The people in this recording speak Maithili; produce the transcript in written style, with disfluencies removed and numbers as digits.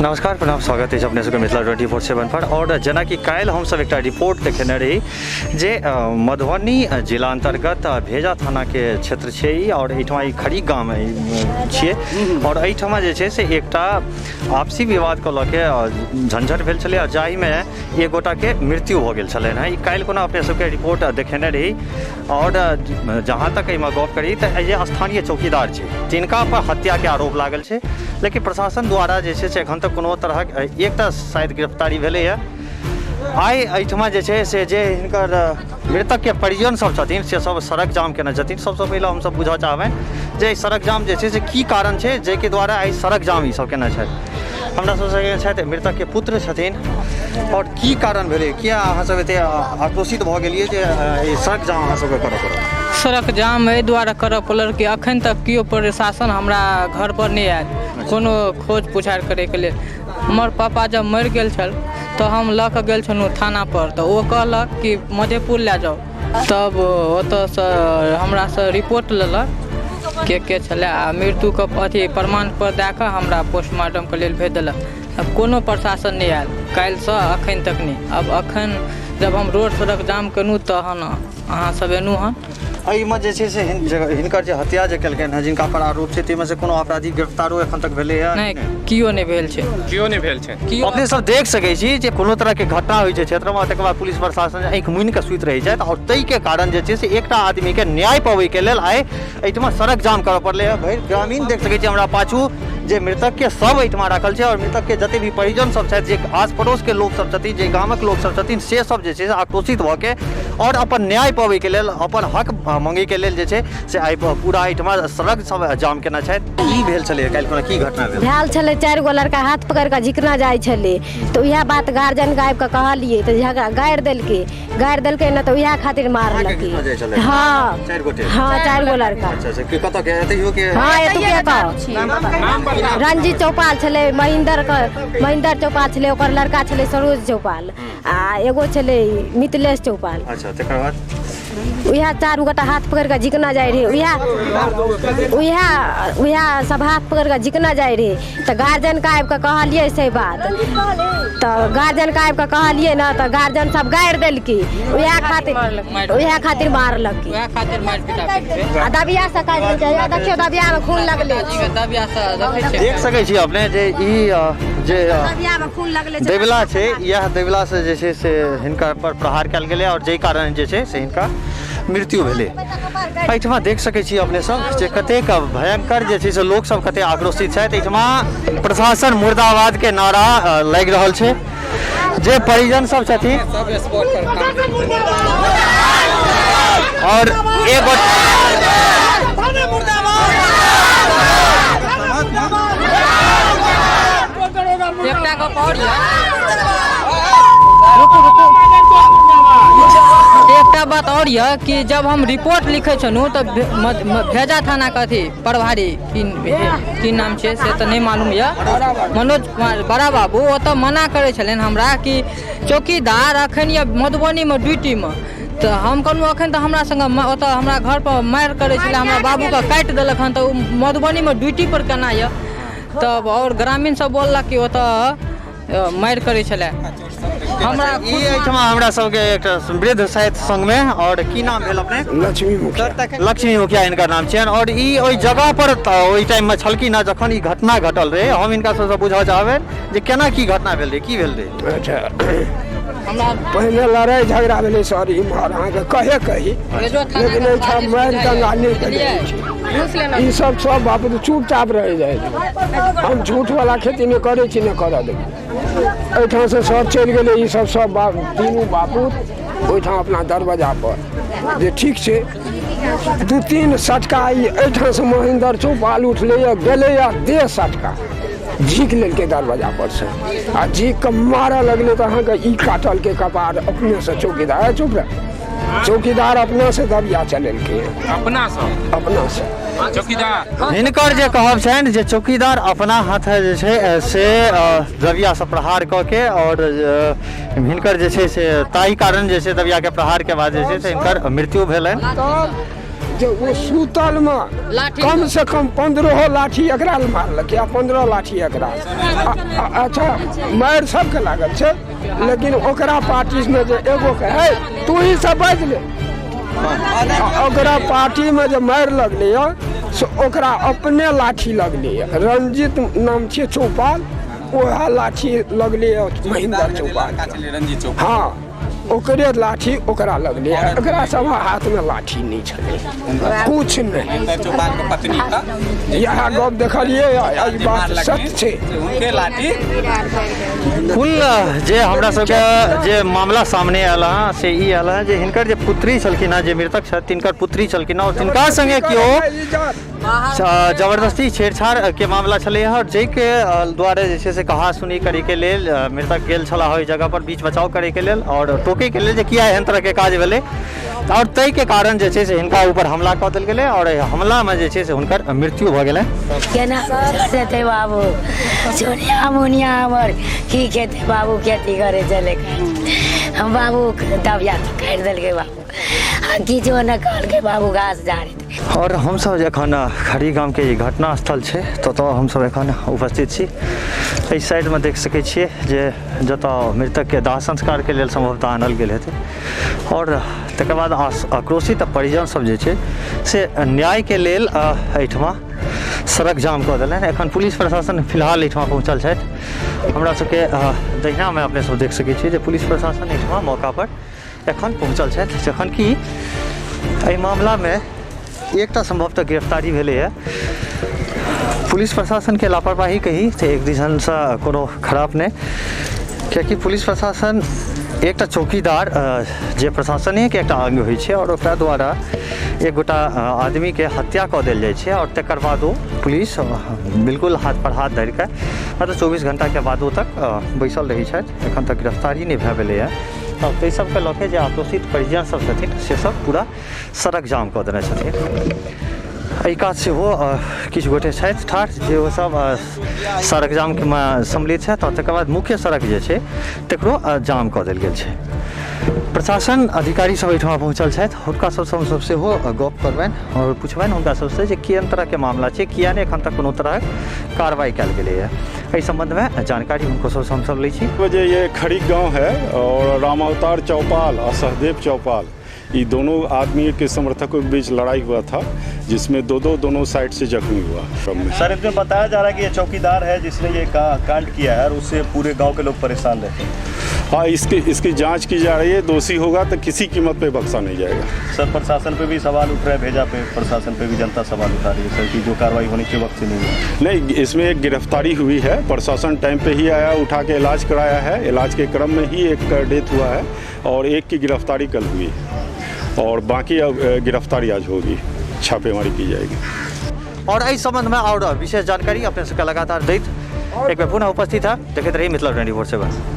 नमस्कार, प्रणाम, स्वागत अछि अपने सबके मिथिला 24/7 पर। और जेनाकि काल्हि हमसब एकटा रिपोर्ट देखेने रही जे मधुबनी जिला अंतर्गत भेजा थानाके क्षेत्र छै ई, और एहिठमा ई खड़ी गाम छियै और एहिठमा जे छै से एकटा आपसी विवादके लऽ के झंझट भेल छलै और जाहिमे एक गोटाके मृत्यु भऽ गेल छलनि हेँ। ई काल्हि कोना अपने सबके रिपोर्ट देखेने रही। और जहाँ तक एहिमे गप करी तऽ जे स्थानीय चौकीदार छै तिनका पर हत्याके आरोप लागल छै, लेकिन प्रशासन द्वारा जे छै से एखन तक कोनो तरहक एकटा शायद गिरफ्तारी भेलैए। आइ एहिठमा जे छै से जे हिनकर मृतकके परिजन सब छथिन से सब सड़क जाम केने छथिन। सबसँ पहिले हमसब बुझऽ चाहबनि जे सड़क जाम जे छै से की कारण छै जाहिके द्वारा आइ सड़क जाम ई सब केने छथि। हमरा सब संगे छथि मृतकके पुत्र छथिन। और की कारण भेलै, किया अहाँ सब एते आक्रोशित भऽ गेलियै जे ई सड़क जाम अहाँ सबके करऽ पड़ल? सड़क जाम एहि दुआरे करऽ पड़ल कि अखन तक केओ प्रशासन हमरा घर पर नहि आयल कोनो खोज पुछारि करैके लेल। हमर पापा जब मरि गेल छल तऽ हम लऽ कऽ गेल छलहुँ थाना पर, तऽ ओ कहलक कि मधेपुर लए जाउ। तब ओतऽसँ हमरासँ रिपोर्ट लेलक के के छलै आ मृत्युके अथी प्रमाण पत्र दए कऽ हमरा पोस्टमार्टमके लेल भेज देलक। आब कोनो प्रशासन नहि आयल काल्हिसँ अखन तक नहि। आब अखन जब हम रोड सड़क जाम केलहुँ तहन अहाँ सब एलहुँ हन। एहिमे जे छै से हिनकर जे हत्या जे केलकनि हँ जिनका पर आरोप छै ताहिमे से कोनो अपराधी गिरफ्तारो एखन तक भेलै हँ? नहि, केओ नहि भेल छै। केओ नहि भेल छै। अपने सब देख सकै छी जे कोनो तरहके घटना होइ छै क्षेत्रमे तकर बाद पुलिस प्रशासन आँखि मुनि कऽ सुति रहै छथि और ताहिके कारण जे छै से एकटा आदमीके न्याय पबैके लेल आइ एहिठमा सड़क जाम करऽ पड़लै हँ। भरि ग्रामीण देख सकै छी हमरा पाछू जे मृतकके शव एहिठमा राखल छै और मृतकके जते भी परिजन सब छथि, जे आस पड़ोसके लोक सब छथिन, जे गामक लोक सब छथिन, से सब जे छै से आक्रोशित भऽ के और अपन न्याय पबैके लेल, अपन हक मांगैके लेल जे छै से आइ पूरा एहिठमा सड़क सब जाम केने छथि। की भेल छलै काल्हि खुना, की घटना भेल? भेल छलै 4 गो लड़का हाथ पकड़ि कऽ झिकना जाइ छलै तऽ उएह बात गार्जियनके आबि कऽ कहलियै तऽ झगड़ा गारि देलकै, गारि देलकै ने तऽ उएह खातिर मारलकै। हँ हँ, 4 गो लड़का। हँ, एतुके के रंजीत चौपाल छलै, महेंद्र के महेंद्र चौपाल छलै, ओकर लड़का छलै सरोज चौपाल आ एगो छलै मिथिलेश चौपाल। अच्छा, तकर बाद उएह 4 गोटा हाथ पकड़ि कऽ झिकना जाइ रहै, उएह उएह उएह सब हाथ पकड़ि कऽ झिकना जाइ रहै तऽ गार्जियनके आबि कऽ कहलियै से बात, तऽ गार्जियनके आबि कऽ कहलियै ने तऽ गार्जियन सब गारि देलकै, उएह खातिर मारलकै। उएह खातिर मारि पिटा केलकै। आ दबिया से काटि देलकै। या देखियौ दबियामे खून लगले छै। दबिया से देखै छियै। देख सकै छी अपने जे ई जे दबियामे खून लगले छै। देवला छै, इएह देवला से जे छै से हिनका पर प्रहार कयल गेलै और जाहि कारण जे छै से हिनका मृत्यु भेलै। एहिठमा देख सकै छी अपने सब जे कतेक भयंकर जे छै से लोक सब कतेक आक्रोशित छथि। एहिठमा प्रशासन मुर्दाबाद के नारा लागि रहल छै। जे परिजन सब छथिन और एक एकटा गप और यऽ, रुकू रुकू, एकटा बात और यऽ कि जब हम रिपोर्ट लिखै छलहुँ तऽ भेजा थानाके अथी प्रभारी की नाम छै से तऽ नहि मालूम यऽ, मनोज कुमार बड़ा बाबू, ओतऽ मना करै छलनि हमरा कि चौकीदार अखन यऽ मधुबनीमे ड्यूटीमे। तऽ हम कहलहुँ अखन तऽ हमरा संगे ओतऽ हमरा घरपर मारि करै छलै, हमरा बाबूके काटि देलक हन, तऽ ओ मधुबनीमे ड्यूटी पर केना यऽ? तब और ग्रामीण सब बोललक कि ओतऽ मारि करै छलै हमरा। ई एहिठमा हमरा सबके एकटा वृद्ध छथि संगमे। और की नाम भेल अपने? लक्ष्मी मुखिया। लक्ष्मी मुखिया हिनकर नाम छियनि। और ई ओहि जगह पर ओहि टाइममे छलखिन हँ जखन ई घटना घटल रहै। हम हिनका सबसँ बुझऽ चाहबनि जे केना की घटना भेल रहै, की भेल रहै? अच्छा, हमरा पहिने लड़ाइ झगड़ा भेलै सर इम्हर अहाँके कहे कही, लेकिन एहिठाम मारि दंगा नहि भेलै छै। ई सब सब बाप चुपचाप रहि जाइ छै। हम झूठ वाला खेती नहि करै छी, नहि करऽ देबै। एहिठाम से सब चलि गेलै ई सब सब बाप तीनू बापूत ओहिठाम अपना दरवाजा पर जे ठीक छै। 2-3 सटका ई एहिठाम से महेंद्र चौपाल उठलैए गेलैए, देह सटका झीक लेलकै दरवाजा पर से आ झीक के मारऽ लगलै तऽ अहाँके ई काटलकै कपार अपने से चौकीदार। चुप रह, चौकीदार अपना से दबिया चलेलकै। अपना से? अपना से चौकीदार। हिनकर जे कहब छनि जे चौकीदार अपना हाथे जे छै से दबिया से प्रहार कऽ के और हिनकर जे छै से ताहि कारण जे छै दबिया के प्रहार के बाद जे छै से हिनकर मृत्यु भेलनि। तब जे ओ सुतलमे कम से कम 15 लाठी एकरा मारलकै आ 15 लाठी एकरा। अच्छा मारि सबके लागल छै, लेकिन ओकरा पार्टीमे जे एगो के है तू ही सब बाजि ले, ओकरा पार्टीमे जे मारि लगलै से ओकरा अपने लाठी लगलै। रंजीत नाम छियै चौपाल, वएह लाठी लगलै महेंद्र चौपाल। हाँ, ओकरे लाठी ओकरा लगलै, एकरा सब हाथमे लाठी नहि छलै, कुछ नहि। इएह गप देखलियै, ई बात सत्य छै। कुल जे हमरा सबके जे मामला सामने आयल हँ से ई आयल हँ जे हिनकर जे पुत्री छलखिन हँ, जे मृतक छथि तिनकर पुत्री छलखिन हँ, और तिनका संगे केओ जबरदस्ती छेड़छाड़ के मामला छलै हँ, और जाहिके द्वारे जे छै से कहा सुनी करैके लेल मृतक गेल छलाह ओहि जगह पर बीच बचाव करैके लेल और टोकैके लेल जे किया एहन तरहके काज भेलै, और ताहिके कारण जे छै से हिनका ऊपर हमला कऽ देल गेलै और एहि हमलामे जे छै से हुनकर मृत्यु भऽ गेलै। केना जेतै बाबू, सोनिया मुनिया हमर की खेतै बाबू, खेती करै छलै, हम बाबू दबिया काटि देलकै बाबू, आ किछो नहि कहलकै बाबू, घास झाड़ैत। और हमसब एखन खड़ी गामके ई घटना स्थल छै ततऽ हमसब एखन उपस्थित छी। एहि साइडमे देख सकै छियै जे जतऽ मृतकके दाह संस्कारके लेल सम्भवतः आनल गेल हेतै, और तकर बाद आक्रोशित परिजन सब जे छै से न्यायके लेल एहिठमा सड़क जाम कऽ देलनि। एखन पुलिस प्रशासन फिलहाल एहिठमा पहुँचल छथि। हमरा सबके दहिनामे अपने सब देख सकै छियै जे पुलिस प्रशासन एहिठमा मौका पर एखन पहुँचल छथि, जखन कि एहि मामलामे एकटा सम्भवतः गिरफ्तारी भेलैए। पुलिस प्रशासनके लापरवाही कही तऽ एक दिसनसँ कोनो खराब नहि, कियाकि पुलिस प्रशासन एकटा चौकीदार जे प्रशासनेके एकटा अंग होइ छै और ओकरा द्वारा एक गोटा आदमीके हत्या कऽ देल जाइ छै और तकर बाद ओ पुलिस बिल्कुल हाथ पर हाथ धरि कऽ मतलब 24 घंटाके बादो तक बैसल रहै छथि, एखन तक गिरफ्तारी नहि भए भेलैए। ताहि सबके लऽ के जे आक्रोशित परिजन सब छथिन से सब पूरा सड़क जाम कऽ देने छथिन। एहि कात सेहो किछु गोटे छथि ठाढ़ जे ओ सब सड़क जाममे सम्मिलित छथि, और तकर बाद मुख्य सड़क जे छै तकरो जाम कऽ देल गेल छै। प्रशासन अधिकारी सब एहिठमा पहुँचल छथि, हुनका सबसँ हमसब सेहो गप करबनि और पुछबनि हुनका सबसँ जे केहन तरहके मामला छै, किया नहि एखन तक कोनो तरहक कार्रवाई कयल गेलैए। एहि संबंधमे जानकारी हुनको सबसँ हमसब लै छी। जे ये खड़ी गांव है और रामावतार चौपाल और सहदेव चौपाल, ये दोनों आदमी के समर्थकों के बीच लड़ाई हुआ था, जिसमें दो दो दोनों साइड से जख्मी हुआ। सर, इसमें बताया जा रहा है कि ये चौकीदार है जिसने ये कांड किया है और उससे पूरे गांव के लोग परेशान रहते हैं। हाँ, इसकी जांच की जा रही है, दोषी होगा तो किसी कीमत पे बख्शा नहीं जाएगा। सर, प्रशासन पे भी सवाल उठ रहा है, भेजा पे प्रशासन पे भी जनता सवाल उठा रही है सर कि जो कार्रवाई होनी चाहिए वक्त से नहीं हुई। नहीं, इसमें एक गिरफ्तारी हुई है, प्रशासन टाइम पे ही आया, उठा के इलाज कराया है, इलाज के क्रम में ही एक डेथ हुआ है और एक की गिरफ्तारी कल हुई और बाकी अब गिरफ्तारी आज होगी, छापेमारी की जाएगी। और एहि संबंधमे और विशेष जानकारी अपने सबके लगातार दैत एक बेर पुनः उपस्थित है। देखैत रही मिथिला 24/7।